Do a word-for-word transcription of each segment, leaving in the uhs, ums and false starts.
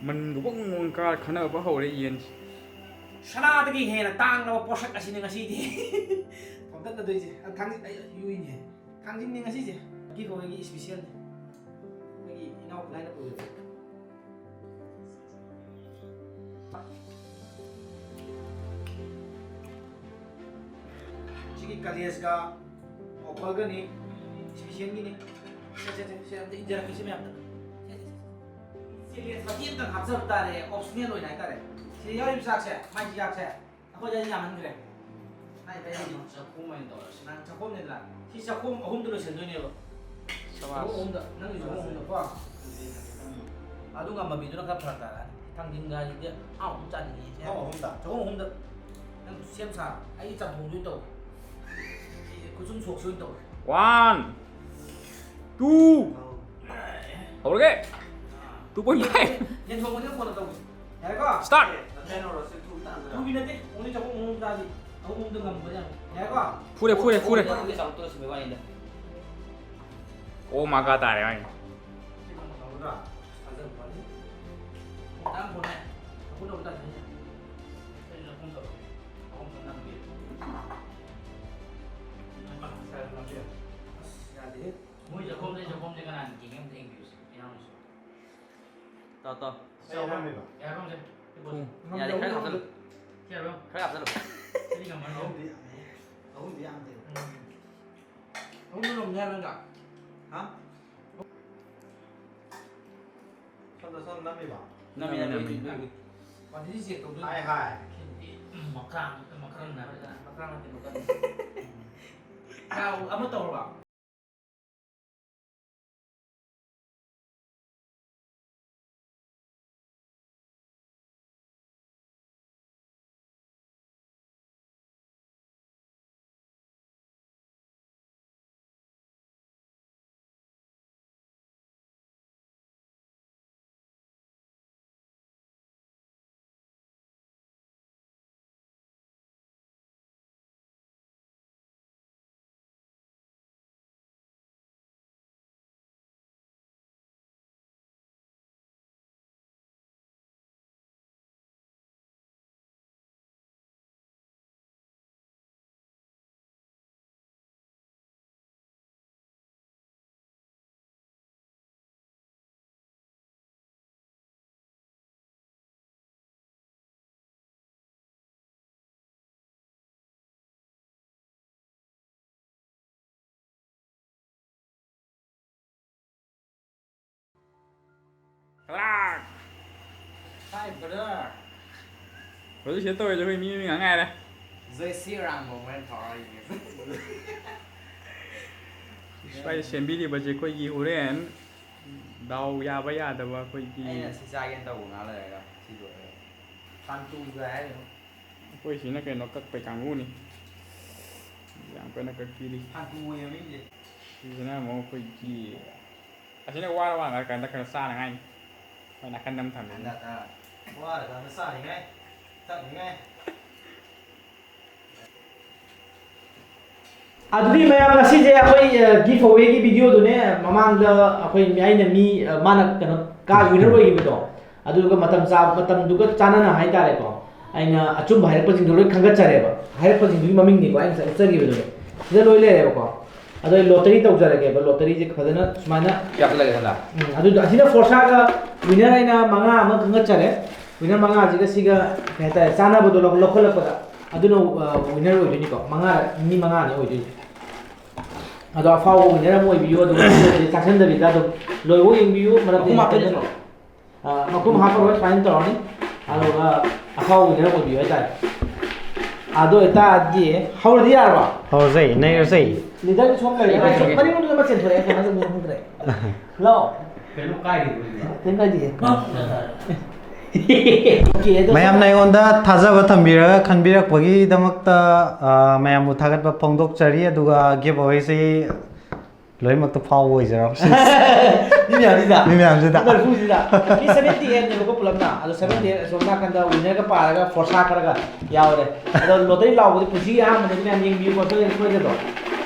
ꯃꯃꯟꯒ ꯋꯪ ꯋꯪ ꯀꯥꯔ ꯈꯟꯅꯕ ꯍꯧꯔꯦ ꯌꯦꯟꯁꯦ꯫ ꯁꯅꯥꯗꯒꯤ ꯍꯦꯟꯅ ꯇꯥꯡꯂꯕ ꯄꯣꯠꯁꯛ ꯑꯁꯤꯅꯤ ꯉꯁꯤꯗꯤ ꯊꯣꯝꯇꯠꯅꯗꯣꯏꯁꯦ꯫ ꯑ, ꯊꯥꯡꯖꯤꯡ, ꯑꯩ, ꯌꯨꯏꯅꯦ꯫ ꯊꯥꯡꯖꯤꯡꯅꯤ ꯉꯁꯤꯁꯦ꯫ ꯒꯤꯐ ꯑꯋꯦꯒꯤ ꯏꯁꯄꯤꯁꯦꯜꯅꯤ꯫ ꯑꯩꯈꯣꯏꯒꯤ ꯏꯅꯥꯎ ꯈꯨꯂꯥꯏꯅ ꯄꯨꯔꯛꯄ꯫ ꯁꯤꯒꯤ ꯀꯂꯦꯖꯀ ꯑꯣꯐꯔꯒꯅꯤ, ꯏꯁꯄꯤꯁꯦꯜꯒꯤꯅꯤ꯫ ꯁꯦ, ꯁꯦ, ꯁꯦ, ꯁꯦ, ꯑꯝꯇ ꯏꯟꯖꯔꯛꯀꯦ ꯁꯤ ꯃꯌꯥꯝꯗ꯫ ꯁꯦ, ꯁꯦ, ꯁꯦ꯫ ꯁꯤ ꯂꯦꯁ ꯃꯇꯦꯛ ꯑꯝꯇꯪ ꯍꯥꯞꯆꯕ ꯇꯥꯔꯦ, ꯑꯣꯞꯁꯅꯦꯜ ꯑꯣꯏꯅ ꯍꯥꯏꯇꯥꯔꯦ꯫ ꯁꯤ ꯌꯥꯎꯔꯤꯕ ꯆꯥꯛꯁꯦ, ꯃꯥꯏ ꯆꯤꯟꯖꯥꯛꯁꯦ꯫ ꯑꯩꯈꯣꯏꯗ ꯑꯩꯅ ꯌꯥꯝꯍꯟꯈ꯭ꯔꯦ꯫ ꯃꯥꯏ ꯑꯇꯩ ꯌꯥꯝ ꯆꯥꯛꯈꯨꯝ ꯑꯣꯏꯅ ꯇꯧꯔꯁꯤ꯫ ꯅꯪ ꯆꯥꯛꯈꯨꯝꯅꯤꯗꯅ꯫ ꯁꯤ ꯆꯥꯛꯈꯨꯝ ꯑꯍꯨꯝꯗ ꯂꯣꯏꯁꯤꯟꯗꯣꯏꯅꯦꯕ꯫ ꯁꯕꯥꯁ꯫ ꯆꯥꯛꯈꯨꯝ ꯑꯍꯨꯝꯗ꯫ ꯅꯪꯒꯤ ꯆꯥꯛꯈꯨꯝ ꯑꯍꯨꯝꯗꯀꯣ꯫ ꯑꯗꯨ ꯉꯝꯕ ꯃꯤꯗꯨꯅ ꯈꯔ ꯐꯔꯛ ꯇꯥꯔꯛꯑꯅꯤ꯫ ꯊꯥꯡꯖꯤꯡꯒꯥꯁꯤꯗꯤ ꯑꯍꯥꯎꯕ ꯑꯃ ꯆꯥꯅꯤꯡꯉꯤ꯫ ꯆꯥꯛꯈꯨꯝ ꯑꯍꯨꯝꯗ? ꯆꯥꯛꯈꯨꯝ ꯑꯍꯨꯝꯗ꯫ ꯅꯪ ꯁꯦꯝ ꯁꯥꯔꯣ꯫ ꯑꯩꯒꯤ ꯆꯝꯊꯣꯡꯗꯨ ꯑꯣꯏꯅ ꯇꯧꯒꯦ꯫ ꯑꯩ ꯈꯨꯠꯁꯨꯝ ꯁꯣꯛꯁꯤ ꯑꯣꯏꯅ ꯇꯧꯒꯦ꯫ One, two꯫ ꯑꯧ꯫ ꯍꯧꯔꯒꯦ꯫ Two point five꯫ ꯌꯦꯟ ꯊꯣꯡꯕꯗꯤ ꯀꯣꯟꯅ ꯇꯧꯒꯦ꯫ ꯌꯥꯔꯦꯀꯣ? Start꯫ ꯊꯨꯕꯤ ꯅꯠꯇꯦ, only ꯆꯥꯛꯈꯨꯝ ꯑꯍꯨꯝ ꯆꯥꯁꯤ꯫ ꯑꯍꯨꯝ ꯑꯍꯨꯝꯗ ꯉꯝꯕ ꯌꯥꯅꯤ꯫ ꯌꯥꯔꯦꯀꯣ? ꯐꯨꯔꯦ, ꯐꯨꯔꯦ, ꯐꯨꯔꯦ꯫ ꯆꯥꯎꯔꯛꯇꯣꯏꯔ ꯁꯤꯡꯕꯩ ꯋꯥꯅꯤꯗ꯫ Oh my God ꯇꯥꯔꯦ ꯃꯥꯒꯤ꯫ ꯁꯤ ꯀꯩꯅꯣ ꯇꯧꯒꯗ꯭ꯔꯥ? ꯊꯥꯖꯕ ꯋꯥꯠꯂꯤ꯫ ꯅꯪ ꯐꯣꯟꯅꯦ꯫ ꯆꯥꯛꯈꯨꯝ ꯇꯧꯕ ꯇꯥꯔꯦ꯫ ꯑꯩ ꯆꯥꯛꯈꯨꯝ ꯇꯧꯔꯒꯦ꯫ ꯑꯍꯨꯝꯗ ꯅꯝꯒꯦ꯫ ꯑꯁ, ꯌꯥꯗꯦꯍꯦ꯫ ꯃꯣꯏ ꯆꯥꯛꯈꯨꯝꯗꯩ ꯆꯥꯛꯈꯨꯝꯁꯦ ꯀꯅꯥꯅ ꯌꯦꯡꯒꯦ ꯑꯝꯇ ꯌꯦꯡꯕꯤꯌꯨꯁꯦ꯫ ꯏꯅꯥꯎꯅꯁꯨ꯫ ꯇꯥꯎ, ꯇꯥꯎ꯫ ꯁꯤ ꯌꯥꯕ꯭ꯔꯣ? ꯌꯥꯕ꯭ꯔꯣ, ꯁꯦ? ꯁꯤ ꯄꯣꯠꯁꯦ? ꯎꯝ꯫ ꯌꯥꯔꯦ, ꯈꯔ ꯍꯥꯞꯆꯜꯂꯨ꯫ ꯁꯤ ꯌꯥꯕ꯭ꯔꯣ? ꯈꯔ ꯍꯥꯞꯆꯜꯂꯨ꯫ ꯁꯤꯗꯤ ꯉꯝꯃꯔꯣꯏ꯫ ꯑꯍꯨꯝꯗꯤ ꯌꯥꯝꯗꯦ꯫ ꯑꯍꯨꯝꯗꯤ ꯌꯥꯝꯗꯦ꯫ ꯎꯝ꯫ ꯑꯍꯨꯝꯗꯤ ꯉꯝꯅꯤ ꯍꯥꯏꯕ ꯅꯠꯇ꯭ꯔꯥ? ꯍꯥ? ꯁꯣꯝꯗ, ꯁꯣꯝꯗ ꯅꯝꯃꯤꯕ? ꯅꯝꯃꯤ, ꯅꯝꯃꯤ, ꯅꯝꯃꯤ꯫ ꯅꯝꯃꯤ꯫ Quantity check ꯇꯧꯗꯣꯏꯅꯤ꯫ ꯍꯥꯏ, ꯍꯥꯏ꯫ ꯁꯤꯗꯤ ꯃꯈꯥ, ꯃꯈꯥ ꯅꯠꯇꯦ, ꯃꯈꯥ꯫ ꯌꯥ, ꯑꯃ ꯇꯧꯔꯕ? ꯀ꯭ꯂꯥꯛ! Hi, brother. ꯍꯧꯖꯤꯛ ꯁꯤꯗ ꯇꯧꯔꯤꯁꯦ ꯑꯩꯈꯣꯏ ꯃꯤ ꯃꯤ ꯉꯥꯛ ꯉꯥꯏꯔꯦ꯫ ꯖꯣꯏꯁꯤ ꯑꯔꯥꯡꯕ ꯃꯣꯏꯅ ꯊꯧꯔꯛꯏꯅꯦ꯫ ꯁ꯭ꯋꯥꯏꯗ ꯁꯦꯝꯕꯤꯔꯤꯕꯁꯦ ꯑꯩꯈꯣꯏꯒꯤ ꯍꯣꯔꯦꯟ ꯗꯥꯎ ꯌꯥꯕ ꯌꯥꯗꯕ ꯑꯩꯈꯣꯏꯒꯤ ꯑꯩꯅ ꯁꯤ ꯆꯥꯒꯦꯅ ꯇꯧꯕ ꯉꯥ ꯂꯩꯔꯒ ꯁꯤ ꯂꯣꯏꯔꯒ꯫ ꯄꯥꯟꯇꯨꯒ ꯍꯥꯏꯔꯤꯅꯣ꯫ ꯑꯩꯈꯣꯏ ꯁꯤꯅ ꯀꯩꯅꯣ ꯀꯛꯄꯩ ꯀꯥꯡꯕꯨꯅꯤ꯫ ꯌꯥꯝ ꯀꯟꯅ ꯀꯛꯄꯤꯔꯤ꯫ ꯄꯥꯟꯇꯨ ꯑꯣꯏꯌꯦ ꯃꯃꯤꯡꯁꯦ꯫ ꯁꯤꯁꯤꯅ ꯑꯃꯨꯛ ꯑꯩꯈꯣꯏꯒꯤ ꯑꯁꯤꯅ ꯋꯥꯔ ꯋꯥꯔ ꯀꯥꯟꯗ ꯈꯔ ꯆꯥꯅꯉꯥꯏꯅꯤ꯫ ꯍꯣꯏ, ꯅꯥꯀꯟꯗ ꯑꯃ ꯊꯝꯃꯦ꯫ ꯍꯟꯗꯛ, ꯑ, ꯋꯥꯔꯀꯥꯟꯗ ꯆꯥꯅꯤꯡꯉꯥꯏ, ꯊꯛꯅꯤꯡꯉꯥꯏ꯫ ꯑꯗꯨꯗꯤ ꯃꯌꯥꯝ, ꯉꯁꯤꯁꯦ ꯑꯩꯈꯣꯏ, ꯑ, ꯒꯤꯐ ꯑꯋꯦꯒꯤ ꯚꯤꯗꯤꯑꯣꯗꯨꯅꯦ, ꯃꯃꯥꯡꯗ ꯑꯩꯈꯣꯏ, ꯑꯩꯅ ꯃꯤ, ꯑ, ꯃꯥꯅ ꯀꯩꯅꯣ, ꯀꯥ ꯋꯤꯅꯔ ꯑꯣꯏꯈꯤꯕꯗꯣ, ꯑꯗꯨꯗꯨꯒ ꯃꯇꯝ ꯆꯥꯕ, ꯃꯇꯝꯗꯨꯒ ꯆꯥꯟꯅꯅ ꯍꯥꯏꯇꯥꯔꯦꯀꯣ, ꯑꯩꯅ ꯑꯆꯨꯝꯕ ꯍꯥꯏꯔꯛꯄꯁꯤꯡꯗꯣ ꯂꯣꯏ ꯈꯟꯒꯠꯆꯔꯦꯕ꯫ ꯍꯥꯏꯔꯛꯄꯁꯤꯡꯗꯨꯒꯤ ꯃꯃꯤꯡꯅꯤꯀꯣ ꯑꯩꯅ ꯉꯁꯥꯏ ꯎꯠꯆꯈꯤꯕꯗꯨꯅꯦ꯫ ꯁꯤꯗ ꯂꯣꯏ ꯂꯩꯔꯦꯕꯀꯣ꯫ ꯑꯗꯣ ꯑꯩ ꯂꯣꯇꯔꯤ ꯇꯧꯖꯔꯒꯦꯕ꯫ ꯂꯣꯇꯔꯤꯁꯦ ꯐꯖꯅ ꯁꯨꯃꯥꯏꯅ ꯀꯌꯥ ꯈꯜꯂꯒꯦ ꯈꯜꯂ? ꯎꯝ, ꯑꯗꯨꯗꯣ ꯑꯁꯤꯅ ꯐꯣꯔꯁꯥꯒ ꯋꯤꯅꯔ ꯍꯥꯏꯅ ꯃꯉꯥ ꯑꯃ ꯈꯟꯒꯠꯆꯔꯦ꯫ ꯋꯤꯅꯔ ꯃꯉꯥꯁꯤꯒ ꯁꯤꯒ ꯀꯩ ꯍꯥꯏꯇꯥꯔꯦ, ꯆꯥꯟꯅꯕꯗꯣ ꯂꯧ-, ꯂꯧꯈꯠꯂꯛꯄꯗ ꯑꯗꯨꯅ, ꯑ, ꯋꯤꯅꯔ ꯑꯣꯏꯗꯣꯏꯅꯤꯀꯣ꯫ ꯃꯉꯥ, ꯃꯤ ꯃꯉꯥꯅꯤ ꯑꯣꯏꯗꯣꯏꯁꯦ꯫ ꯑꯗꯣ ꯑꯐꯥꯎꯕ ꯋꯤꯅꯔ ꯑꯃ ꯑꯣꯏꯕꯤꯌꯨ, ꯑꯗꯨꯒ ꯆꯥꯛꯁꯟꯗꯕꯤꯗ ꯑꯗꯨꯝ ꯂꯣꯏꯕꯧ ꯌꯦꯡꯕꯤꯌꯨ, ꯃꯔꯝꯗꯤ ꯃꯈꯨꯝ ꯍꯥꯞꯄ ꯅꯠꯇ꯭ꯔꯣ? ꯑ, ꯃꯈꯨꯝ ꯍꯥꯞꯄꯔꯣꯏ, ꯁꯨꯃꯥꯏꯅ ꯇꯧꯔꯅꯤ꯫ ꯑꯗꯨꯒ ꯑꯐꯥꯎꯕ ꯋꯤꯅꯔ ꯑꯣꯏꯕꯤꯌꯨ ꯍꯥꯏꯇꯥꯔꯦ꯫ ꯑꯗꯨ ꯑꯣꯏꯇꯥꯔꯗꯤ ꯍꯧꯔꯗꯤ ꯌꯥꯔꯕꯣ? ꯍꯧꯔꯁꯦ, ꯅꯩꯔꯁꯦ꯫ ꯂꯤꯗꯔ ꯁꯣꯝ ꯂꯩꯔꯦ꯫ ꯂꯩꯔꯦ꯫ ꯃꯅꯤꯡꯂꯣꯝꯗ ꯑꯃ ꯆꯦꯟꯊꯣꯔꯛꯑꯦ, ꯀꯃꯥꯏꯅ ꯇꯧꯗꯣꯏꯅꯣ ꯈꯪꯗ꯭ꯔꯦ꯫ ꯂꯥꯛꯑꯣ꯫ ꯀꯩꯅꯣ ꯀꯥꯏꯔꯤꯗꯨꯕꯨ? ꯀꯩꯝ ꯀꯥꯏꯗꯤꯌꯦ꯫ ꯑꯣꯀꯦ, ꯑꯗꯣ ꯃꯌꯥꯝꯅ ꯑꯩꯉꯣꯟꯗ ꯊꯥꯖꯕ ꯊꯝꯕꯤꯔꯒ ꯈꯟꯕꯤꯔꯛꯄꯒꯤꯗꯃꯛꯇ, ꯑ, ꯃꯌꯥꯝꯕꯨ ꯊꯥꯒꯠꯄ ꯐꯣꯡꯗꯣꯛꯆꯔꯤ꯫ ꯑꯗꯨꯒ ꯒꯤꯐ ꯑꯋꯦꯁꯤ ꯂꯣꯏꯅꯃꯛꯇ ꯐꯥꯎꯕ ꯑꯣꯏꯖꯔꯣ꯫ ꯃꯤ ꯃꯌꯥꯝꯁꯤꯗ? ꯃꯤ ꯃꯌꯥꯝꯁꯤꯗ꯫ ꯃꯤ ꯃꯔꯐꯨꯁꯤꯗ꯫ ꯃꯤ seventy eight ꯅꯦꯕꯀꯣ ꯄꯨꯂꯞꯅ꯫ ꯑꯗꯣ seventy eight ꯑꯁꯣꯝ ꯅꯥꯀꯟꯗ ꯋꯤꯅꯔꯒ ꯄꯥꯔꯒ ꯐꯣꯔꯁꯥ ꯈꯔꯒ ꯌꯥꯎꯔꯦ꯫ ꯑꯗꯣ ꯂꯣꯇꯔꯤ ꯂꯥꯎꯕꯗꯤ ꯄꯨꯟꯁꯤꯒꯤ ꯑꯍꯥꯟꯕꯅꯦ, ꯃꯌꯥꯝ ꯌꯦꯡꯕꯤꯌꯨꯀꯣ, ꯁꯣꯏꯗꯅ ꯁꯣꯏꯗꯅ꯫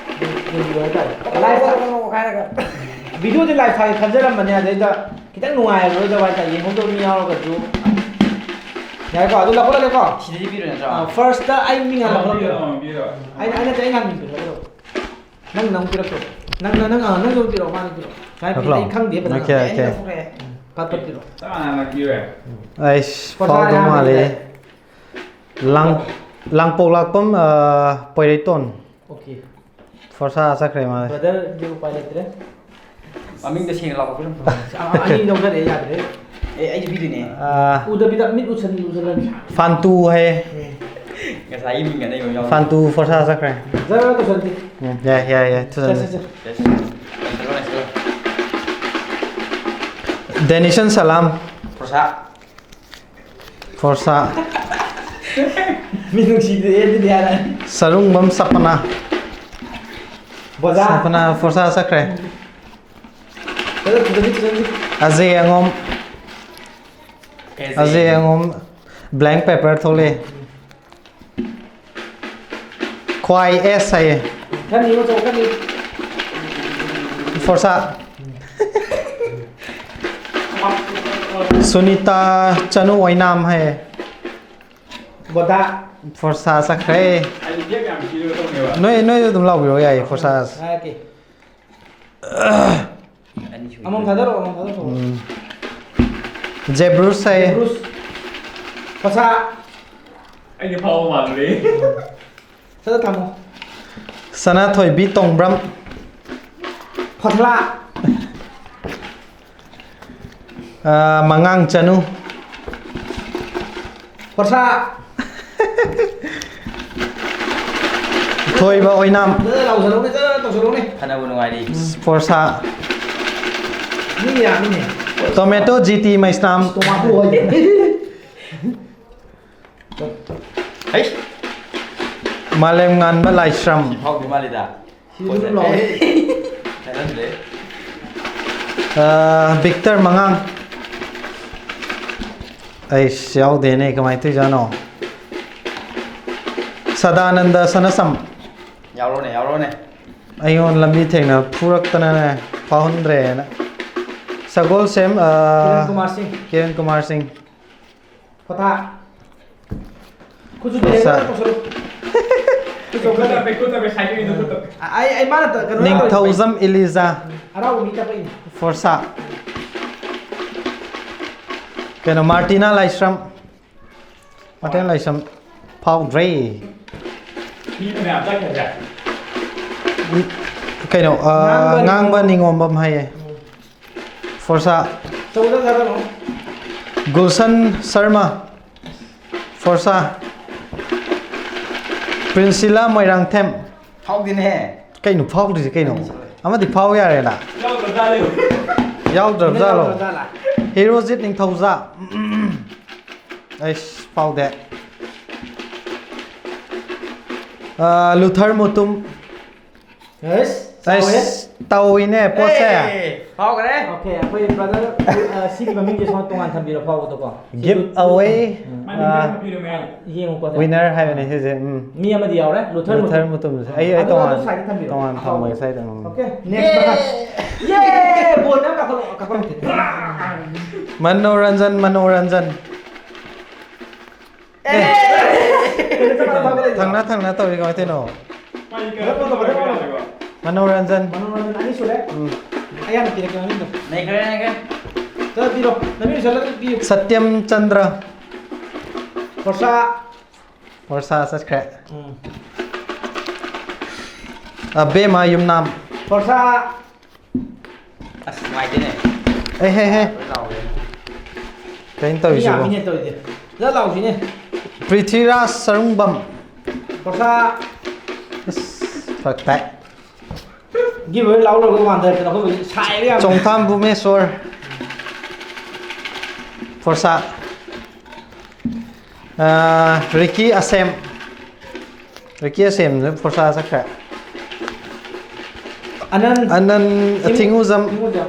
ꯌꯦꯡꯕꯤꯌꯨ ꯍꯥꯏꯇꯥꯔꯦ꯫ ꯂꯥꯏꯐ ꯊꯥ-, ꯍꯥꯏꯔꯒ꯫ ꯚꯤꯗꯤꯑꯣꯗꯤ ꯂꯥꯏꯐ ꯊꯥꯒꯦ ꯈꯟꯖꯔꯝꯕꯅꯦ, ꯑꯗꯩꯗ ꯈꯤꯇꯪ ꯅꯨꯡꯉꯥꯏꯔꯔꯣꯏꯗꯕ ꯍꯥꯏꯇꯥꯔꯦ, ꯌꯦꯡꯍꯧꯗꯕ ꯃꯤ ꯌꯥꯎꯔꯒꯁꯨ꯫ ꯌꯥꯔꯦꯀꯣ, ꯑꯗꯨ ꯂꯧꯈꯠꯂꯒꯦꯀꯣ? ꯁꯤꯗꯗꯤ ꯄꯤꯔꯣꯏ ꯅꯠꯇ꯭ꯔꯣ? ꯑ, ꯐꯥꯔꯁꯇ ꯑꯩ ꯃꯤꯡ ꯍꯥꯟꯅ ꯂꯧꯈꯠꯂꯛꯀꯦ꯫ ꯑꯃ ꯄꯤꯔꯣ, ꯑꯃ ꯄꯤꯔꯣ꯫ ꯑꯩꯅ, ꯑꯩꯅ, ꯑꯩ ꯍꯥꯟꯅ ꯃꯤꯡ ꯄꯤꯔꯛꯀꯗꯧꯕ꯫ ꯅꯪ, ꯅꯪ ꯄꯤꯔꯛꯇꯣꯏꯕ꯫ ꯅꯪ, ꯅꯪ, ꯅꯪ, ꯑ, ꯅꯪꯁꯨ ꯄꯤꯔꯛꯑꯣ, ꯃꯥꯅ ꯄꯤꯔꯛꯑꯣ꯫ ꯁꯨꯃꯥꯏꯅ ꯂꯧꯈꯠꯂꯣ꯫ ꯄꯤꯔꯛꯑꯣ, ꯑꯩ ꯈꯪꯗꯦ ꯐꯖꯅ꯫ Okay, okay. ꯎꯝ, ꯄꯠ, ꯄꯠ ꯄꯤꯔꯛꯑꯣ꯫ ꯆꯞ ꯃꯥꯟꯅꯅ ꯄꯤꯔꯦ꯫ ꯑꯩꯁ, ꯄꯣꯠ ꯐꯥꯎꯗꯧ ꯆꯥꯔꯦ ꯃꯥꯜꯂꯦ꯫ ꯍꯥꯏꯕꯅꯤꯗ꯫ ꯂꯥꯡ-, ꯂꯥꯡꯄꯣꯛꯂꯥꯛꯄꯝ, ꯑ, ꯄꯣꯏꯔꯩꯇꯣꯟ꯫ ꯑꯣꯀꯦ꯫ ꯐꯣꯔꯁꯥ ꯆꯠꯈ꯭ꯔꯦ ꯃꯥꯗꯤ꯫ ꯕ꯭ꯔꯗꯔꯗꯤ ꯎꯄꯥꯏ ꯂꯩꯇ꯭ꯔꯦ꯫ ꯃꯃꯤꯡꯗ ꯁꯦꯡꯅ ꯂꯥꯎꯊꯣꯛꯄꯤꯔꯝꯃꯣ꯫ ꯑ, ꯑꯅꯤ ꯂꯧꯖꯔꯦ, ꯌꯥꯗ꯭ꯔꯦ꯫ ꯑꯦ, ꯑꯩꯁꯨ ꯄꯤꯗꯣꯏꯅꯦ꯫ ꯎꯗꯕꯤꯗ ꯃꯤꯠ ꯎꯁꯟ ꯎꯁꯜꯂꯅꯤ꯫ ꯐꯥꯟꯇꯨ ꯍꯥꯏꯌꯦ꯫ ꯉꯁꯥꯏꯒꯤ ꯃꯤꯡ ꯑꯅꯩꯕ ꯌꯥꯎ꯫ ꯐꯥꯟꯇꯨ ꯐꯣꯔꯁꯥ ꯆꯠꯈ꯭ꯔꯦ꯫ ꯖꯔ ꯇꯧꯁꯟꯁꯤ꯫ ꯎꯝ, ꯌꯥꯏ ꯌꯥꯏ ꯌꯥꯏ꯫ ꯆꯠꯁꯤ, ꯊꯨꯖꯟꯁꯤ꯫ ꯆꯠꯁꯤ꯫ ꯌꯥꯏ, ꯁꯦꯡꯗꯣꯛꯑꯣ, ꯁꯦꯡꯗꯣꯛꯑꯣ꯫ ꯗꯦꯅꯤꯁꯟ ꯁꯂꯥꯝ꯫ ꯐꯣꯔꯁꯥ꯫ ꯐꯣꯔꯁꯥ꯫ ꯃꯤ ꯅꯨꯡꯁꯤꯗꯦ ꯑꯗꯨꯗꯤ ꯍꯥꯏꯔꯅꯤ꯫ ꯁꯔꯨꯡꯕꯝ ꯁꯄꯅꯥ꯫ ꯕꯣꯖꯥ꯫ ꯁꯄꯅꯥ ꯐꯣꯔꯁꯥ ꯆꯠꯈ꯭ꯔꯦ꯫ ꯆꯠꯂꯣ, ꯊꯨꯖꯟꯁꯤ, ꯊꯨꯖꯟꯁꯤ꯫ ꯑꯖꯦ ꯑꯉꯣꯝ꯫ ꯑꯖꯦ ꯑꯉꯣꯝ꯫ ꯕ꯭ꯂꯦꯡ ꯄꯦꯄꯔ ꯊꯣꯛꯂꯛꯑꯦ꯫ ꯈ꯭ꯋꯥꯏ ꯑꯦꯁ ꯍꯥꯏꯌꯦ꯫ ꯈꯔꯅꯤ ꯑꯃ ꯆꯣꯛꯀꯅꯤ꯫ ꯐꯣꯔꯁꯥ꯫ ꯁꯨꯅꯤꯇꯥ ꯆꯅꯨ ꯑꯣꯏꯅꯥꯝ ꯍꯥꯏꯌꯦ꯫ ꯕꯣꯗꯥ꯫ ꯐꯣꯔꯁꯥ ꯆꯠꯈ꯭ꯔꯦ꯫ ꯑꯩ ꯕꯦꯛ ꯌꯥꯝ ꯄꯤꯔꯒ ꯇꯧꯅꯦꯕ꯫ ꯅꯣꯏ ꯅꯣꯏ ꯑꯗꯨꯝ ꯂꯥꯎꯕꯤꯔꯣ, ꯌꯥꯏꯌꯦ, ꯐꯣꯔꯁꯥ꯫ ꯍꯥꯏꯔꯛꯀꯦ꯫ ꯑꯅꯤ ꯁꯨꯏ꯫ ꯑꯃꯃꯝ ꯊꯥꯗꯔꯛꯑꯣ, ꯑꯃꯃꯝ ꯊꯥꯗꯔꯛꯑꯣ꯫ ꯎꯝ꯫ ꯖꯦꯕ꯭ꯔꯨꯁ ꯍꯥꯏꯌꯦ꯫ ꯕ꯭ꯔꯨꯁ꯫ ꯐꯣꯔꯁꯥ꯫ ꯑꯩꯗꯤ ꯐꯥꯎꯕ ꯃꯥꯜꯂꯨꯔꯦ꯫ ꯆꯠꯂ ꯊꯝꯃꯣ꯫ ꯁꯅꯥꯊꯣꯏꯕꯤ ꯇꯣꯡꯕ꯭ꯔꯝ꯫ ꯐꯣꯁꯂꯥ꯫ ꯑꯥ, ꯃꯉꯥꯡ ꯆꯅꯨ꯫ ꯐꯣꯔꯁꯥ꯫ ꯊꯣꯏꯕ ꯑꯣꯏꯅꯥꯝ꯫ ꯆꯠꯂ ꯂꯥꯎꯁꯜꯂꯧꯅꯦ, ꯆꯠꯂ ꯇꯧꯁꯜꯂꯧꯅꯦ꯫ ꯐꯅꯕ ꯅꯨꯡꯉꯥꯏꯔꯤ꯫ ꯐꯣꯔꯁꯥ꯫ ꯃꯤ ꯌꯥꯝꯃꯤꯅꯦ꯫ ꯇꯣꯃꯦꯇꯣ ꯖꯤ ꯇꯤ ꯃꯩꯁꯅꯥꯝ꯫ ꯇꯣꯃꯥꯇꯣ ꯍꯣꯏ꯫ ꯍꯩ꯫ ꯃꯥꯂꯦꯝ ꯉꯥꯟꯕ ꯂꯥꯏꯁ꯭ꯔꯝ꯫ ꯐꯥꯎꯗꯤ ꯃꯥꯜꯂꯤꯗ꯫ ꯁꯤꯗꯤ ꯑꯗꯨꯝ ꯂꯥꯎꯋꯦ꯫ ꯆꯠꯍꯟꯗ꯭ꯔꯦ꯫ ꯑꯥ, ꯕꯤꯛꯇꯔ ꯃꯉꯥꯡ꯫ ꯑꯩꯁ, ꯌꯥꯎꯗꯦꯅꯦ, ꯀꯃꯥꯏꯅ ꯇꯧꯔꯤꯖꯥꯠꯅꯣ? ꯁꯗꯥꯅꯟꯗ ꯁꯅꯁꯝ꯫ ꯌꯥꯎꯔꯣꯅꯦ, ꯌꯥꯎꯔꯣꯅꯦ꯫ ꯑꯩꯉꯣꯟꯗ ꯂꯝꯕꯤ ꯊꯦꯡꯅ ꯐꯨꯔꯛꯇꯅꯅꯦ, ꯐꯥꯎꯍꯟꯗ꯭ꯔꯦꯅ꯫ ꯁꯒꯣꯜꯁꯦꯝ, ꯑꯥ, ꯀꯤꯔꯟ ꯀꯨꯃꯥꯔ ꯁꯤꯡ꯫ ꯀꯤꯔꯟ ꯀꯨꯃꯥꯔ ꯁꯤꯡ꯫ ꯄꯣꯊꯥ꯫ ꯈꯨꯠꯁꯨ ꯁꯥ- ꯇꯧꯁꯜꯂꯨ꯫ ꯈꯨꯠ ꯇꯧꯁꯜꯂꯨ꯫ ꯈꯨꯠ ꯇꯞꯄꯦ, ꯈꯨꯠ ꯇꯞꯄꯦ, ꯁꯥꯏꯗ ꯃꯤꯗꯣ ꯈꯨꯠ ꯇꯞꯄꯦ꯫ ꯑꯩ, ꯑꯩ ꯃꯥꯅ ꯇ-, ꯀꯩꯅꯣ ꯅꯤꯡꯊꯧꯖꯝ ꯏꯂꯤꯖꯥ꯫ ꯍꯔꯥꯎꯕ ꯃꯤ ꯇꯞꯄꯛꯏꯅꯦ꯫ ꯐꯣꯔꯁꯥ꯫ ꯀꯩꯅꯣ, ꯃꯥꯔꯇꯤꯅꯥ ꯂꯥꯏꯁ꯭ꯔꯝ꯫ ꯃꯥꯔꯇꯤꯅꯥ ꯂꯥꯏꯁ꯭ꯔꯝ ꯐꯥꯎꯗ꯭ꯔꯦ꯫ ꯃꯤ ꯐꯅꯌꯥꯝ ꯆꯠꯈ꯭ꯔꯦ꯫ ꯀꯩꯅꯣ? ꯑ, ꯉꯥꯡꯕ ꯉꯥꯡꯕ ꯅꯤꯉꯣꯝꯕꯝ ꯍꯥꯏꯌꯦ꯫ ꯐꯣꯔꯁꯥ꯫ ꯆꯧꯗ ꯊꯥꯗꯔꯣ꯫ ꯒꯨꯜꯁꯟ ꯁꯔꯃ꯫ ꯐꯣꯔꯁꯥ꯫ ꯄ꯭ꯔꯤꯟꯁꯤꯂꯥ ꯃꯣꯏꯔꯥꯡꯊꯦꯝ꯫ ꯐꯥꯎꯗꯦꯅꯦꯍꯦ꯫ ꯀꯩꯅꯣ ꯐꯥꯎꯗ꯭ꯔꯤꯁꯦ ꯀꯩꯅꯣ? ꯑꯃꯗꯤ ꯐꯥꯎ ꯌꯥꯔꯦꯅ꯫ ꯌꯥꯎꯗ꯭ꯔꯕꯖꯥꯠꯂꯣ? ꯌꯥꯎꯗ꯭ꯔꯕꯖꯥꯠꯂꯣ? ꯍꯦꯔꯣꯖꯤꯠ ꯅꯤꯡꯊꯧꯖꯥ꯫ ꯑꯩꯁ, ꯐꯥꯎꯗꯦ꯫ ꯑ, ꯂꯨꯊꯔ ꯃꯨꯇꯨꯝ꯫ ꯑꯩꯁ, ꯆꯥꯎꯋꯦ꯫ ꯑꯩꯁ, ꯇꯧꯏꯅꯦ ꯄꯣꯠꯁꯦ꯫ ꯑꯦ, ꯐꯥꯎꯈ꯭ꯔꯦ꯫ ꯑꯣꯀꯦ, ꯑꯩꯈꯣꯏ brother, ꯑ, ꯁꯤꯒꯤ ꯃꯃꯤꯡꯁꯦ ꯁꯨꯃꯥꯏꯅ ꯇꯣꯉꯥꯟ ꯊꯝꯕꯤꯔꯣ, ꯐꯥꯎꯕꯗꯣꯀꯣ꯫ Give away, ꯎꯝ꯫ ꯑ, ꯌꯦꯡꯉꯨꯀꯣ꯫ Winner ꯍꯥꯏꯕꯅꯦ ꯁꯤꯁꯦ꯫ ꯎꯝ꯫ ꯃꯤ ꯑꯃꯗꯤ ꯌꯥꯎꯔꯦ, ꯂꯨꯊꯔ ꯂꯨꯊꯔ ꯃꯨꯇꯨꯝ꯫ ꯃꯨꯇꯨꯝꯁꯦ꯫ ꯑꯩ, ꯑꯩ ꯑꯗꯨ, ꯇꯣꯉꯥꯟ, ꯑꯗꯨ side ꯊꯝꯕꯤꯔꯣ꯫ ꯇꯣꯉꯥꯟ ꯑꯐꯥꯎꯕ꯫ ꯊꯝꯃꯒꯦ side꯫ ꯎꯝ꯫ ꯑꯣꯀꯦ, next ꯃꯈꯥ꯫ ꯌꯦ! ꯕꯣꯜ ꯃꯌꯥꯝ ꯀꯥꯈꯠꯂꯛꯑꯣ, ꯀꯥꯈꯠꯂꯛꯑꯣ꯫ ꯃꯅꯣꯔꯟꯖꯟ, ꯃꯅꯣꯔꯟꯖꯟ꯫ ꯑꯦ! ꯊꯪꯅ ꯊꯪꯅ ꯇꯧꯔꯤ ꯀꯃꯥꯏꯅ ꯇꯧꯔꯤꯅꯣ? ꯃꯅꯣꯔꯟꯖꯟ꯫ ꯃꯅꯣꯔꯟꯖꯟ ꯑꯅꯤ ꯁꯨꯔꯦ꯫ ꯎꯝ꯫ ꯑꯩ ꯍꯥꯟꯅ ꯄꯤꯔꯛꯀꯦ ꯃꯃꯤꯡꯗꯣ꯫ ꯂꯩꯈ꯭ꯔꯦ, ꯂꯩꯈ꯭ꯔꯦ꯫ ꯆꯠꯂ ꯄꯤꯔꯣ꯫ ꯅꯃꯤꯡ ꯆꯠꯂꯒ ꯄꯤꯌꯨ꯫ ꯁꯇ꯭ꯌꯝ ꯆꯟꯗ꯭ꯔ꯫ ꯐꯣꯔꯁꯥ꯫ ꯐꯣꯔꯁꯥ ꯆꯠꯈ꯭ꯔꯦ꯫ ꯎꯝ꯫ ꯑꯕꯦꯝꯃ ꯌꯨꯝꯅꯥꯝ꯫ ꯐꯣꯔꯁꯥ꯫ ꯑꯁ, ꯅꯨꯡꯉꯥꯏꯇꯦꯅꯦ꯫ ꯑꯦ, ꯍꯦ, ꯍꯦ꯫ ꯂꯣꯏ ꯂꯥꯎꯔꯦ꯫ ꯀꯩꯅꯣ ꯃꯤ ꯇꯧꯔꯤꯁꯤꯕꯣ? ꯌꯥꯝꯃꯤꯅꯦ ꯇꯧꯔꯤꯁꯦ꯫ ꯐꯖꯅ ꯂꯥꯎꯁꯤꯅꯦ꯫ ꯄ꯭ꯔꯤꯊꯤꯔꯥꯖ ꯁꯔꯨꯡꯕꯝ꯫ ꯐꯣꯔꯁꯥ꯫ ꯑꯁ, ꯐꯔꯛ ꯇꯥꯏ꯫ Give away ꯂꯥꯎ ꯂꯣꯏꯔꯒ ꯋꯥꯟꯊꯔꯛꯇꯅ ꯑꯩꯈꯣꯏ ꯁꯥꯏꯕ ꯌꯥꯝ꯫ ꯆꯣꯡꯊꯥꯝ ꯚꯨꯃꯦꯁꯣꯔ꯫ ꯐꯣꯔꯁꯥ꯫ ꯑꯥ, ꯔꯤꯀꯤ ꯑꯁꯦꯝ꯫ ꯔꯤꯀꯤ ꯑꯁꯦꯝꯁꯨ ꯐꯣꯔꯁꯥ ꯆꯠꯈ꯭ꯔꯦ꯫ ꯑꯅꯟ꯫ ꯑꯅꯟ ꯊꯤꯡ-, ꯊꯤꯡꯎꯖꯝ꯫ ꯊꯤꯡꯎꯖꯝ꯫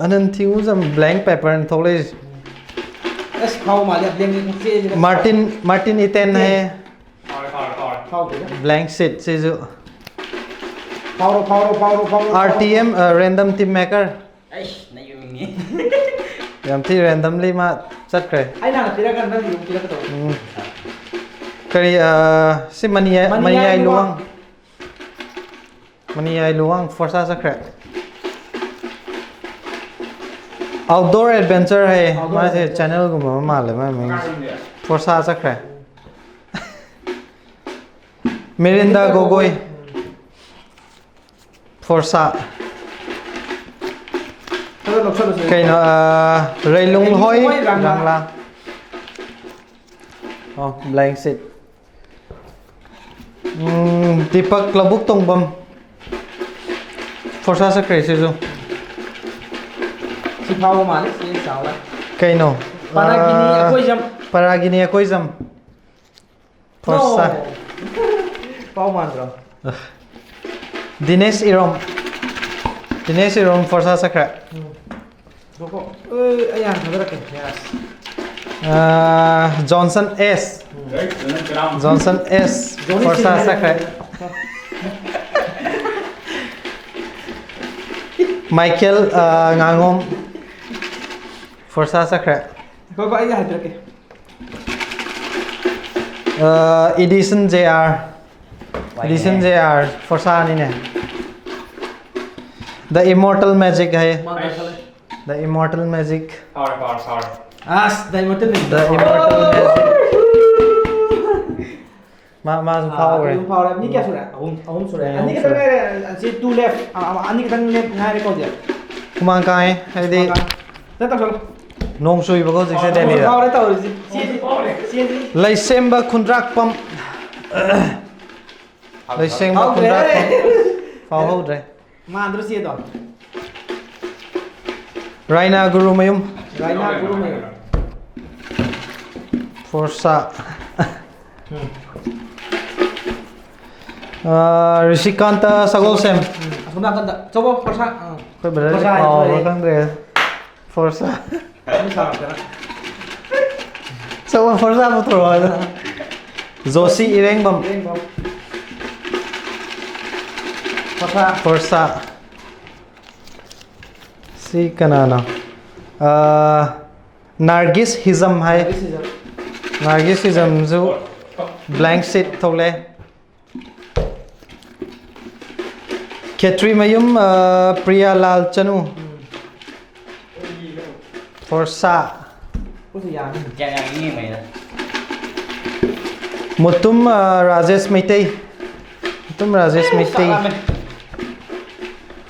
ꯑꯅꯟ ꯊꯤꯡꯎꯖꯝ blank paperꯅꯤ ꯊꯣꯛꯂꯛꯏꯁꯦ꯫ ꯑꯁ, ꯐꯥꯎ ꯃꯥꯜꯂꯦ, blank ꯆꯦꯁꯤꯗ꯫ ꯃꯥꯔꯇꯤꯟ, ꯃꯥꯔꯇꯤꯟ ꯏꯇꯦꯟ ꯏꯇꯦꯟ꯫ ꯍꯥꯏꯌꯦ꯫ ꯐꯥꯎꯗꯦꯗ꯫ Blank sheet ꯁꯤꯁꯨ꯫ ꯐꯥꯎꯔꯣ, ꯐꯥꯎꯔꯣ, ꯐꯥꯎꯔꯣ, ꯐꯥꯎꯔꯣ, ꯐꯥꯎꯔꯣ꯫ R T M, ꯑ, random team maker꯫ ꯑꯩꯁ, ꯅꯩꯕ ꯃꯤꯅꯦ꯫ ꯌꯥꯝ ꯊꯤ randomly ꯃꯥ ꯆꯠꯈ꯭ꯔꯦ꯫ ꯑꯩꯅ ꯍꯥꯟꯅ ꯄꯤꯔꯛꯑꯀꯥꯟꯗ ꯅꯪꯒꯤ ꯑꯃꯨꯛ ꯄꯤꯔꯛꯀꯗꯧꯕ꯫ ꯎꯝ꯫ ꯀꯔꯤ, ꯑ, ꯁꯤ ꯃꯅꯤꯌꯥꯏ, ꯃꯅꯤꯌꯥꯏ ꯃꯅꯤꯌꯥꯏ ꯂꯨꯋꯥꯡ꯫ ꯂꯨꯋꯥꯡ꯫ ꯃꯅꯤꯌꯥꯏ ꯂꯨꯋꯥꯡ ꯐꯣꯔꯁꯥ ꯆꯠꯈ꯭ꯔꯦ꯫ Outdoor adventure ꯍꯥꯏꯌꯦ꯫ Outdoor ꯃꯥꯁꯦ adventure꯫ Channelꯒꯨꯝꯕ ꯑꯃ ꯃꯥꯜꯂꯦ ꯃꯥꯏ ꯃꯃꯤꯡꯁꯦ꯫ ꯐꯣꯔꯁꯥ ꯆꯠꯈ꯭ꯔꯦ꯫ ꯃꯤꯔꯤꯟꯗꯥ ꯒꯣꯒꯣꯏ꯫ ꯐꯣꯔꯁꯥ꯫ ꯈꯔ ꯂꯧꯁꯜꯂꯁꯦ꯫ ꯀꯩꯅꯣ ꯑ, ꯔꯩꯂꯨꯡꯍꯣꯏ ꯔꯩꯂꯨꯡꯍꯣꯏ ꯔꯥꯡꯂꯥ꯫ ꯔꯥꯡꯂꯥ꯫ ꯑꯣ, ꯕ꯭ꯂꯦꯡ ꯁꯤꯠ꯫ ꯎꯝ, ꯗꯤꯄꯛ ꯂꯧꯕꯨꯛ ꯇꯣꯡꯕꯝ꯫ ꯐꯣꯔꯁꯥ ꯆꯠꯈ꯭ꯔꯦ ꯁꯤꯁꯨ꯫ ꯁꯤ ꯐꯥꯎꯕ ꯃꯥꯜꯂꯦ, ꯁꯤ ꯆꯥꯎꯔꯦ꯫ ꯀꯩꯅꯣ? ꯄꯔꯥꯒꯤꯅꯤ ꯑ, ꯑꯩꯈꯣꯏꯖꯝ꯫ ꯄꯔꯥꯒꯤꯅꯤ ꯑꯩꯈꯣꯏꯖꯝ꯫ ꯐꯣꯔꯁꯥ꯫ ꯅꯣ꯫ ꯄꯥꯎ ꯃꯥꯟꯗ꯭ꯔꯣ? ꯗꯤꯅꯦꯁ ꯏꯔꯣꯝ꯫ ꯗꯤꯅꯦꯁ ꯏꯔꯣꯝ ꯐꯣꯔꯁꯥ ꯆꯠꯈ꯭ꯔꯦ꯫ ꯎꯝ꯫ ꯉꯥꯏꯈꯣ꯫ ꯑꯦ, ꯑꯩ ꯍꯥꯟꯅ ꯊꯥꯗꯔꯛꯀꯦ꯫ Yes꯫ ꯑ, ꯖꯣꯟꯁꯟ ꯑꯦꯁ꯫ ꯖꯣꯟꯁꯟ ꯑꯦꯁ꯫ ꯖꯣꯅꯤ ꯐꯣꯔꯁꯥ ꯁꯤꯟ ꯆꯠꯈ꯭ꯔꯦ꯫ ꯃꯥꯏꯀꯦꯜ, ꯑ, ꯉꯥꯉꯣꯝ꯫ ꯐꯣꯔꯁꯥ ꯆꯠꯈ꯭ꯔꯦ꯫ ꯉꯥꯏꯈꯣ, ꯑꯩ ꯍꯥꯏꯕꯤꯔꯛꯀꯦ꯫ ꯑ, edition J R. Edition J R. ꯐꯣꯔꯁꯥꯅꯤꯅꯦ꯫ The Immortal Magic ꯍꯥꯏꯌꯦ꯫ ꯃꯥ ꯉꯥꯏꯈꯠꯂꯦ꯫ The Immortal Magic꯫ ꯐꯥꯎꯔꯦ, ꯐꯥꯎꯔꯦ, ꯐꯥꯎꯔꯦ꯫ ꯑꯁ, ꯗꯥꯏꯃꯣꯇꯟ ꯅꯤꯡꯊꯧ꯫ The Immortal Magic꯫ ꯃꯥ, ꯃꯥꯁꯨ ꯑꯥ, ꯐꯥꯎꯈ꯭ꯔꯦ꯫ ꯑꯗꯨꯝ ꯐꯥꯎꯔꯦ꯫ ꯃꯤ ꯀꯌꯥ ꯁꯨꯔꯦ? ꯑꯍꯨꯝ, ꯑꯍꯨꯝ ꯁꯨꯔꯦ꯫ ꯑꯍꯨꯝ ꯑꯅꯤ ꯈꯛꯇꯪ ꯁꯨꯔꯦ꯫ ꯉꯥꯏꯔꯦ꯫ ꯑꯁꯤ two left꯫ ꯑꯥ, ꯑꯥ, ꯑꯅꯤ ꯈꯛꯇꯪ left ꯉꯥꯏꯔꯦꯀꯣ ꯍꯧꯖꯤꯛ꯫ ꯍꯨꯃꯥꯡ ꯀꯥꯡꯉꯦ, ꯍꯥꯏꯗꯤ꯫ ꯅꯪ ꯇꯧꯁꯜꯂꯣ꯫ ꯅꯣꯡ ꯆꯨꯏꯕꯀꯣ ꯍꯧꯖꯤꯛꯁꯦ ꯗꯦꯜꯂꯤꯗ꯫ ꯐꯥꯎꯔꯦ ꯇꯧꯔꯤꯁꯤ꯫ ꯆꯦꯁꯤ, ꯆꯦꯁꯤ꯫ ꯂꯩꯁꯦꯝꯕ ꯈꯨꯟꯗ꯭ꯔꯥꯛꯄꯝ꯫ ꯂꯩꯁꯦꯝꯕ ꯐꯥꯎꯈ꯭ꯔꯦ꯫ ꯈꯨꯟꯗ꯭ꯔꯥꯛꯄꯝ꯫ ꯐꯥꯎꯍꯧꯗ꯭ꯔꯦ꯫ ꯃꯥꯟꯗ꯭ꯔꯣ ꯆꯦꯗꯣ? ꯔꯥꯏꯅꯥ ꯒꯨꯔꯨꯃꯌꯨꯝ꯫ ꯔꯥꯏꯅꯥ ꯒꯨꯔꯨꯃꯌꯨꯝ꯫ ꯐꯣꯔꯁꯥ꯫ ꯑꯥ, ꯔꯤꯁꯤꯀꯥꯟꯇ ꯁꯒꯣꯜꯁꯦꯝ꯫ ꯎꯝ, ꯑꯁꯣꯝ ꯅꯥꯀꯟꯗ꯫ ꯆꯧꯕ, ꯐꯣꯔꯁꯥ꯫ ꯑꯥ꯫ ꯑꯩꯈꯣꯏ ꯕ꯭ꯔꯗꯔꯁꯦ ꯐꯣꯔꯁꯥ ꯀꯥꯎꯕ꯭ꯔꯥ ꯍꯥꯏꯗꯣꯔꯦ꯫ ꯈꯪꯗ꯭ꯔꯦ꯫ ꯐꯣꯔꯁꯥ꯫ ꯑꯗꯨꯝ ꯁꯥꯔꯛꯇꯅ꯫ ꯆꯧꯕ ꯐꯣꯔꯁꯥ ꯄꯨꯊꯣꯔꯛꯑꯣ ꯍꯥꯏꯗꯣ꯫ ꯖꯣꯁꯤ ꯏꯔꯦꯡꯕꯝ꯫ ꯏꯔꯦꯡꯕꯝ꯫ ꯐꯣꯔꯁꯥ꯫ ꯐꯣꯔꯁꯥ꯫ ꯁꯤ ꯀꯅꯥꯅꯣ? ꯑꯥ, ꯅꯥꯔꯒꯤꯁ ꯍꯤꯖꯝ ꯍꯥꯏ꯫ ꯁꯤꯁꯨ꯫ ꯅꯥꯔꯒꯤꯁ ꯍꯤꯖꯝꯁꯨ ꯕ꯭ꯂꯦꯡ ꯁꯤꯠ ꯊꯣꯛꯂꯛꯑꯦ꯫ ꯈꯦꯇ꯭ꯔꯤꯃꯌꯨꯝ, ꯑ, ꯄ꯭ꯔꯤꯌꯥꯂꯥꯜ ꯆꯅꯨ꯫ ꯐꯣꯔꯁꯥ꯫ ꯄꯨꯟꯅ ꯌꯥꯅꯤ꯫ ꯀꯌꯥ ꯌꯥꯝ ꯌꯦꯡꯉꯩꯗ꯫ ꯃꯨꯇꯨꯝ, ꯑ, ꯔꯥꯖꯦꯁ ꯃꯩꯇꯩ꯫ ꯃꯨꯇꯨꯝ ꯔꯥꯖꯦꯁ ꯃꯩꯇꯩ꯫ ꯆꯥꯛ ꯂꯥꯝꯃꯦ꯫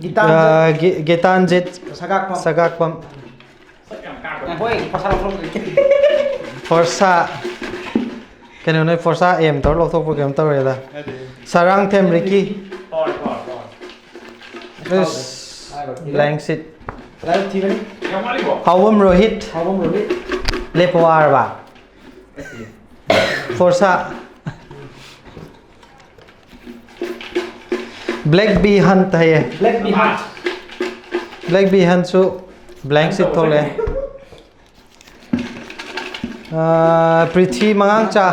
ꯒꯤꯇꯥꯟꯖꯤꯠ꯫ ꯑ, ꯒꯤ-, ꯒꯤꯇꯥꯟꯖꯤꯠ ꯁꯒꯥꯛꯄꯝ꯫ ꯁꯒꯥꯛꯄꯝ꯫ ꯉꯥꯏꯈꯣ, ꯑꯩ ꯐꯣꯔꯁꯥ ꯂꯧꯊꯣꯛꯇ꯭ꯔꯤ꯫ ꯐꯣꯔꯁꯥ꯫ ꯀꯩꯅꯣ, ꯅꯣꯏ ꯐꯣꯔꯁꯥ ꯑꯦꯝ ꯇꯧꯔ ꯂꯧꯊꯣꯛꯄ ꯀꯩꯅꯣꯝ ꯇꯧꯔꯦꯗ꯫ ꯅꯠꯇꯦ꯫ ꯁꯔꯥꯡꯊꯦꯝ ꯔꯤꯀꯤ꯫ ꯍꯣꯏ, ꯍꯣꯏ, ꯍꯣꯏ꯫ ꯑꯁ, ꯍꯥꯏꯔꯣ, ꯊꯤꯔꯦ꯫ Blank sheet꯫ ꯂꯥꯏꯕꯛ ꯊꯤꯕꯅꯤ꯫ ꯌꯥꯝ ꯋꯥꯠꯂꯤꯕꯣ? ꯍꯥꯎꯕꯝ ꯔꯣꯍꯤꯠ꯫ ꯍꯥꯎꯕꯝ ꯔꯣꯍꯤꯠ꯫ ꯂꯦꯞꯄ ꯋꯥꯔꯕ? ꯅꯠꯇꯦ꯫ ꯐꯣꯔꯁꯥ꯫ ꯕ꯭ꯂꯦꯛ ꯕꯤ ꯍꯟꯠ ꯍꯥꯏꯌꯦ꯫ Black B hunt. Black B ꯍꯟꯠꯁꯨ blank sheet ꯊꯣꯛꯂꯛꯑꯦ꯫ ꯑꯥ, ꯄ꯭ꯔꯤꯊꯤ ꯃꯉꯥꯡꯆꯥ꯫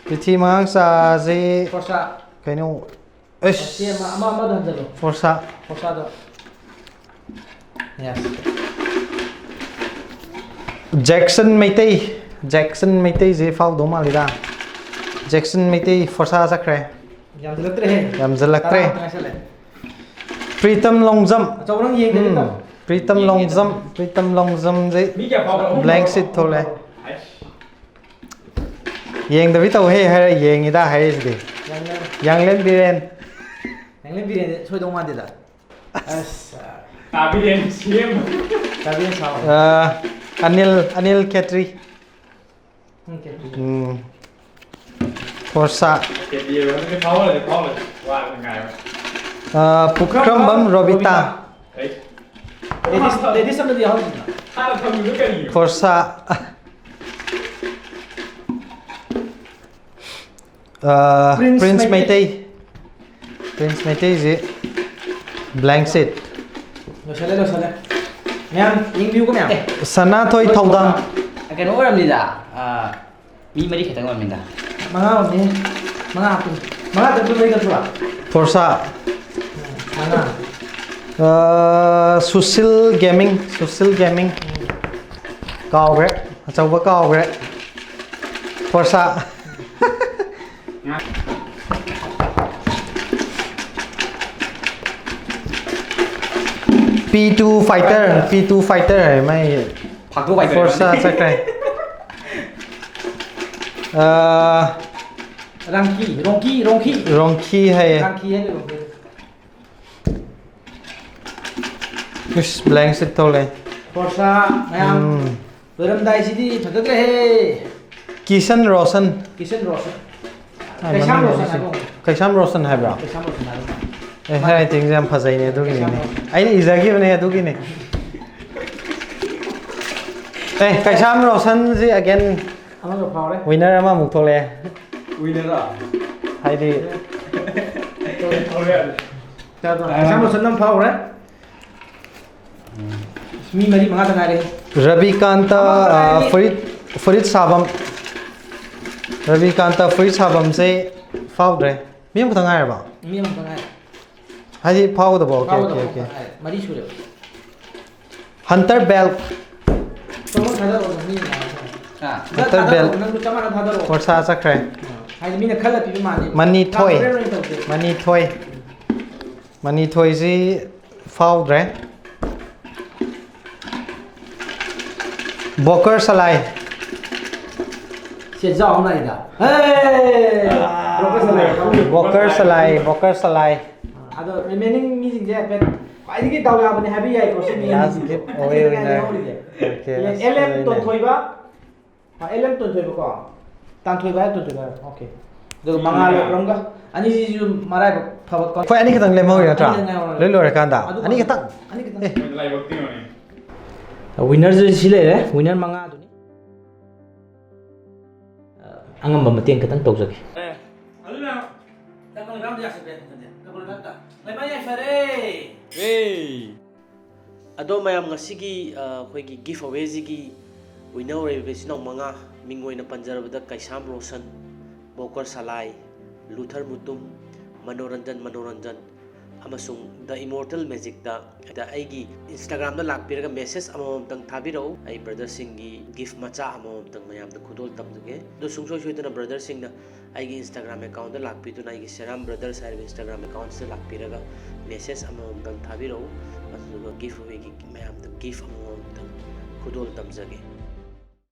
ꯄ꯭ꯔꯤꯊꯤ ꯃꯉꯥꯡꯆꯥꯁꯤ ꯐꯣꯔꯁꯥ꯫ ꯀꯩꯅꯣ, ꯑꯁ꯫ ꯁꯤ ꯑꯃ, ꯑꯃ, ꯑꯃꯗ ꯍꯟꯖꯜꯂꯣ꯫ ꯐꯣꯔꯁꯥ꯫ ꯐꯣꯔꯁꯥꯗꯣ꯫ Yes꯫ ꯖꯦꯛꯁꯟ ꯃꯩꯇꯩ꯫ ꯖꯦꯛꯁꯟ ꯃꯩꯇꯩꯁꯦ ꯐꯥꯎꯗꯧ ꯃꯥꯜꯂꯤꯗ꯫ ꯖꯦꯛꯁꯟ ꯃꯩꯇꯩ ꯐꯣꯔꯁꯥ ꯆꯠꯈ꯭ꯔꯦ꯫ ꯌꯥꯝꯁꯤꯜꯂꯛꯇ꯭ꯔꯦꯍꯦ꯫ ꯌꯥꯝꯁꯤꯜꯂꯛꯇ꯭ꯔꯦ꯫ ꯇꯔꯥꯃꯨꯛꯇ ꯉꯥꯏꯁꯜꯂꯛꯑꯦ꯫ ꯄ꯭ꯔꯤꯇꯝ ꯂꯣꯡꯖꯝ꯫ ꯑꯆꯧꯕ ꯅꯪ ꯌꯦꯡꯒꯦ ꯎꯝ꯫ ꯅꯠꯇ꯭ꯔꯣ? ꯄ꯭ꯔꯤꯇꯝ ꯌꯦꯡꯒꯦ ꯂꯣꯡꯖꯝ, ꯅꯠꯇ꯭ꯔꯣ? ꯄ꯭ꯔꯤꯇꯝ ꯂꯣꯡꯖꯝꯁꯦ ꯃꯤ ꯀꯌꯥ ꯐꯥꯎꯕ? ꯑꯍꯨꯝ blank ꯐꯥꯎꯕ? Sheet ꯊꯣꯛꯂꯛꯑꯦ꯫ ꯑꯩꯁ꯫ ꯌꯦꯡꯗꯕꯤ ꯇꯧꯍꯦ ꯍꯥꯏꯔ ꯌꯦꯡꯉꯤꯗ ꯍꯥꯏꯔꯤꯁꯤꯗꯤ꯫ ꯌꯥꯡꯂꯦꯟ꯫ ꯌꯥꯡꯂꯦꯟ ꯕꯤꯔꯦꯟ꯫ ꯌꯥꯡꯂꯦꯟ ꯕꯤꯔꯦꯟꯗꯤ ꯁꯣꯏꯗꯧ ꯃꯥꯟꯗꯦꯗ꯫ ꯑꯁ꯫ ꯇꯥꯕꯤꯔꯦꯟ ꯁꯤ ꯑꯦꯝ꯫ ꯇꯥꯕꯤꯔꯦꯟ ꯁꯥꯎ꯫ ꯑ, ꯑꯅꯤꯜ, ꯑꯅꯤꯜ ꯈꯦꯇ꯭ꯔꯤ꯫ ꯎꯝ, ꯈꯦꯇ꯭ꯔꯤ꯫ ꯎꯝ꯫ ꯐꯣꯔꯁꯥ꯫ ꯈꯦꯇ꯭ꯔꯤ ꯑꯣꯏꯔꯒꯗꯤ ꯐꯥꯎꯍꯜꯂꯗꯤ ꯐꯥꯎꯍꯜꯂꯁꯤ꯫ ꯋꯥ ꯉꯥꯏꯕ꯫ ꯑ, ꯄꯨꯈ꯭ꯔꯝꯕꯝ ꯔꯣꯕꯤꯇꯥ꯫ ꯑꯩ꯫ ꯂꯦꯗꯤꯁ, ꯂꯦꯗꯤꯁ ꯑꯃꯗꯤ ꯌꯥꯎꯍꯟꯁꯤꯅ꯫ ꯍꯥꯟꯅ ꯊꯝꯃꯤꯗꯣ ꯀꯔꯤꯒꯤꯅꯣ? ꯐꯣꯔꯁꯥ꯫ ꯑ, Prince Prince Meitei. Meitei. Prince ꯃꯩꯇꯩꯁꯤ blank sheet꯫ ꯂꯣꯏꯁꯜꯂꯦ, ꯂꯣꯏꯁꯜꯂꯦ꯫ ꯃꯌꯥꯝ ꯌꯦꯡꯕꯤꯌꯨꯀꯣ, ꯃꯌꯥꯝ꯫ ꯑꯦ꯫ ꯁꯅꯥꯊꯣꯏ ꯊꯧꯗꯥꯝ꯫ ꯀꯩꯅꯣ ꯑꯣꯏꯔꯝꯅꯤꯗ, ꯑ, ꯃꯤ ꯃꯔꯤ ꯈꯛꯇꯪ ꯑꯣꯏꯔꯝꯅꯤꯗ꯫ ꯃꯉꯥ ꯑꯣꯏꯔꯝꯅꯤ꯫ ꯃꯉꯥ ꯍꯥꯞꯄꯨ꯫ ꯃꯉꯥ ꯇꯔꯨꯛ ꯃꯔꯤ ꯅꯠꯇ꯭ꯔꯣ? ꯐꯣꯔꯁꯥ꯫ ꯃꯉꯥ꯫ ꯑ, ꯁꯨꯁꯤꯜ ꯒꯦꯃꯤꯡ, ꯁꯨꯁꯤꯜ ꯒꯦꯃꯤꯡ꯫ ꯀꯥꯎꯈ꯭ꯔꯦ, ꯑꯆꯧꯕ ꯀꯥꯎꯈ꯭ꯔꯦ꯫ ꯐꯣꯔꯁꯥ꯫ P two fighter, P two fighter ꯍꯥꯏ ꯃꯥꯏ꯫ ꯐꯥꯛꯇꯣꯛ ꯐꯥꯏꯗꯣꯛ ꯐꯣꯔꯁꯥ ꯆꯠꯈ꯭ꯔꯦ꯫ ꯑ, ꯔꯥꯡꯈꯤ, ꯔꯣꯡꯈꯤ, ꯔꯣꯡꯈꯤ꯫ ꯔꯣꯡꯈꯤ ꯍꯥꯏꯌꯦ꯫ ꯔꯥꯡꯈꯤ ꯍꯥꯏꯗꯣꯏ ꯔꯣꯡꯈꯤ꯫ ꯏꯁ, blank sheet ꯊꯣꯛꯂꯛꯑꯦ꯫ ꯐꯣꯔꯁꯥ ꯃꯌꯥꯝ꯫ ꯎꯝ꯫ ꯂꯣꯏꯔꯝꯗꯥꯏꯁꯤꯗꯤ ꯐꯖꯗ꯭ꯔꯦꯍꯦ꯫ ꯀꯤꯁꯟ ꯔꯣꯁꯟ꯫ ꯀꯤꯁꯟ ꯔꯣꯁꯟ꯫ ꯑꯩ ꯀꯩꯁꯥꯝ ꯃꯃꯤꯡ ꯔꯣꯁꯟ ꯍꯥꯏꯁꯦ ꯍꯥꯏꯕ꯫ ꯀꯩꯁꯥꯝ ꯔꯣꯁꯟ ꯍꯥꯏꯕ꯭ꯔꯥ? ꯀꯩꯁꯥꯝ ꯔꯣꯁꯟ ꯍꯥꯏꯕ꯫ ꯑꯦ, handwritingꯁꯦ ꯌꯥꯝ ꯐꯖꯩꯅꯦ, ꯑꯗꯨꯒꯤꯅꯤꯅꯦ꯫ ꯀꯩꯁꯥꯝ ꯔꯣꯁꯟ꯫ ꯑꯩꯅ ꯏꯖꯈꯤꯕꯅꯦ, ꯑꯗꯨꯒꯤꯅꯦ꯫ ꯑꯦ, ꯀꯩꯁꯥꯝ ꯔꯣꯁꯟꯁꯤ again ꯑꯃꯒ ꯐꯥꯎꯔꯦ꯫ Winner ꯑꯃꯃꯨꯛ ꯊꯣꯛꯂꯛꯑꯦ꯫ Winnerꯔꯣ? ꯍꯥꯏꯗꯤ ꯇꯧꯔꯦ, ꯇꯧꯔꯦ꯫ ꯀꯩꯁꯥꯝ ꯔꯣꯁꯟ ꯑꯃ ꯐꯥꯎꯔꯦ꯫ ꯃꯤ ꯃꯔꯤ ꯃꯉꯥꯗ ꯉꯥꯏꯔꯦ꯫ ꯔꯕꯤꯀꯥꯟꯇ, ꯑꯃꯈꯛꯇ ꯑ, ꯉꯥꯏꯔꯦ꯫ ꯐꯨꯔꯤꯠ, ꯐꯨꯔꯤꯠ ꯁꯥꯐꯝ꯫ ꯔꯕꯤꯀꯥꯟꯇ ꯐꯨꯔꯤꯠ ꯁꯥꯐꯝꯁꯦ ꯐꯥꯎꯗ꯭ꯔꯦ꯫ ꯃꯤ ꯑꯃꯈꯛꯇ ꯉꯥꯏꯔꯕ? ꯃꯤ ꯑꯃꯈꯛꯇ ꯉꯥꯏꯔꯦ꯫ ꯍꯥꯏꯗꯤ ꯐꯥꯎꯒꯗꯕ? OK, OK, ꯐꯥꯎꯒꯗꯕ OK꯫ ꯑꯃꯈꯛꯇ ꯉꯥꯏꯔꯦ꯫ ꯃꯔꯤ ꯁꯨꯔꯦꯕ꯫ ꯍꯟꯇꯔ ꯕꯦꯜ꯫ ꯆꯃꯥꯄꯜ ꯊꯥꯗꯔꯛꯑꯣ, ꯃꯤ ꯉꯥꯏꯔꯦ꯫ ꯍꯥ? ꯍꯟꯇꯔ ꯕꯦꯜ꯫ ꯊꯥꯗꯔꯛꯑꯣ, ꯅꯪꯁꯨ ꯆꯃꯥꯄꯜ ꯊꯥꯗꯔꯛꯑꯣ꯫ ꯐꯣꯔꯁꯥ ꯆꯠꯈ꯭ꯔꯦ꯫ ꯍꯥꯏꯗꯤ ꯃꯤꯅ ꯈꯜꯂ ꯄꯤꯕ ꯃꯥꯜꯂꯦ꯫ ꯃꯅꯤ ꯊꯣꯏ꯫ Transparent ꯑꯣꯏꯅ ꯇꯧꯁꯦ꯫ ꯃꯅꯤ ꯊꯣꯏ꯫ ꯃꯅꯤꯊꯣꯏꯁꯤ ꯐꯥꯎꯗ꯭ꯔꯦ꯫ ꯕꯣꯀꯔ ꯁꯂꯥꯏ꯫ ꯁꯦ, ꯖꯥꯎ ꯑꯃ ꯂꯥꯛꯏꯗ꯫ ꯍꯦ! ꯕꯣꯀꯔ ꯁꯂꯥꯏ꯫ ꯕꯣꯀꯔ ꯁꯂꯥꯏ, ꯕꯣꯀꯔ ꯁꯂꯥꯏ꯫ ꯑꯗꯣ remaining ꯃꯤꯁꯤꯡꯁꯦ ꯍꯥꯏꯐꯦꯠ ꯈ꯭ꯋꯥꯏꯗꯒꯤ ꯗꯥꯎ ꯌꯥꯕꯅꯤ ꯍꯥꯏꯕ ꯌꯥꯏꯀꯣ, ꯁꯤ ꯃꯤ last ꯑꯅꯤꯁꯤꯗꯤ꯫ Giveaway winner꯫ ꯑꯅꯤꯈꯛꯇ ꯉꯥꯏꯍꯧꯔꯤꯁꯦ꯫ OK, L M ꯂꯣꯏꯔꯦ꯫ ꯇꯣꯟꯊꯣꯏꯕ꯫ ꯑꯥ, ꯑꯦꯜ ꯑꯦꯝ ꯇꯣꯟꯊꯣꯏꯕꯀꯣ? ꯇꯥꯟꯊꯣꯏꯕ ꯍꯥꯏꯕ ꯇꯣꯟꯊꯣꯏꯕ ꯍꯥꯏꯕ? OK꯫ ꯑꯗꯨꯒ ꯃꯉꯥꯜ ꯂꯩꯈ꯭ꯔꯝꯒ ꯑꯅꯤꯁꯤꯁꯨ ꯃꯔꯥꯏꯕꯛ ꯐꯕ ꯀꯣ-, ꯑꯩꯈꯣꯏ ꯑꯅꯤ ꯈꯛꯇꯪ ꯂꯦꯝꯍꯧꯔꯤ ꯅꯠꯇ꯭ꯔꯥ? ꯑꯅꯤ ꯈꯛꯇꯪ ꯉꯥꯏꯍꯧꯔꯦ꯫ ꯂꯣꯏ ꯂꯣꯏꯔꯀꯥꯟꯗ? ꯑꯗꯨ ꯑꯅꯤ ꯈꯛꯇꯪ? ꯑꯅꯤ ꯈꯛꯇꯪ꯫ ꯑꯦ꯫ ꯂꯥꯏꯕꯛꯇꯤ ꯌꯦꯡꯉꯨꯅꯦ꯫ Winnerꯁꯦ ꯁꯤ ꯂꯩꯔꯦ, winner ꯃꯉꯥꯗꯨꯅꯤ꯫ ꯑꯉꯝꯕ ꯃꯇꯦꯡ ꯈꯤꯇꯪ ꯇꯧꯖꯒꯦ꯫ ꯑꯦ꯫ ꯃꯩ ꯃꯩ ꯌꯥꯏꯐꯔꯦ꯫ ꯑꯗꯣ ꯃꯌꯥꯝ, ꯉꯁꯤꯒꯤ ꯑ, ꯑꯩꯈꯣꯏꯒꯤ ꯒꯤꯐ ꯑꯋꯦꯁꯤꯒꯤ ꯋꯤꯟꯅꯔ ꯑꯣꯏꯔꯤꯕ ꯏꯆꯤꯟ ꯏꯅꯥꯎ ꯃꯉꯥ, ꯃꯤꯡ ꯑꯣꯏꯅ ꯄꯟꯖꯔꯕꯗ ꯀꯩꯁꯥꯝ ꯔꯣꯁꯟ, ꯕꯣꯀꯔ ꯁꯂꯥꯏ, ꯂꯨꯊꯔ ꯃꯨꯇꯨꯝ, ꯃꯅꯣꯔꯟꯖꯟ ꯃꯅꯣꯔꯟꯖꯟ, ꯑꯃꯁꯨꯡ ꯗ ꯏꯃꯣꯔꯇꯦꯜ ꯃꯦꯖꯤꯛꯇ, ꯑꯗ ꯑꯩꯒꯤ ꯏꯟꯁꯇꯥꯒ꯭ꯔꯥꯝꯗ ꯂꯥꯛꯄꯤꯔꯒ ꯃꯦꯁꯦꯖ ꯑꯃꯃꯝꯇꯪ ꯊꯥꯕꯤꯔꯛꯎ꯫ ꯑꯩ ꯕ꯭ꯔꯗꯔꯁꯤꯡꯒꯤ ꯒꯤꯐ ꯃꯆꯥ ꯑꯃꯃꯝꯇꯪ ꯃꯌꯥꯝꯗ ꯈꯨꯗꯣꯜ ꯇꯝꯖꯒꯦ꯫ ꯑꯗꯣ ꯁꯨꯡꯁꯣꯏ ꯁꯣꯏꯗꯅ ꯕ꯭ꯔꯗꯔꯁꯤꯡꯅ ꯑꯩꯒꯤ ꯏꯟꯁꯇꯥꯒ꯭ꯔꯥꯝ ꯑꯦꯀꯥꯎꯟꯗ ꯂꯥꯛꯄꯤꯗꯨꯅ ꯑꯩꯒꯤ ꯁꯦꯔꯥꯝ ꯕ꯭ꯔꯗꯔꯁ ꯍꯥꯏꯔꯤꯕ ꯏꯟꯁꯇꯥꯒ꯭ꯔꯥꯝ ꯑꯦꯀꯥꯎꯟꯁꯤꯗ ꯂꯥꯛꯄꯤꯔꯒ ꯃꯦꯁꯦꯖ ꯑꯃꯃꯝꯇꯪ ꯊꯥꯕꯤꯔꯛꯎ꯫ ꯑꯗꯨꯗꯨꯒ ꯒꯤꯐ ꯑꯋꯦꯒꯤ ꯃꯌꯥꯝꯗ ꯒꯤꯐ ꯑꯃꯃꯝꯇꯪ ꯈꯨꯗꯣꯜ ꯇꯝꯖꯒꯦ꯫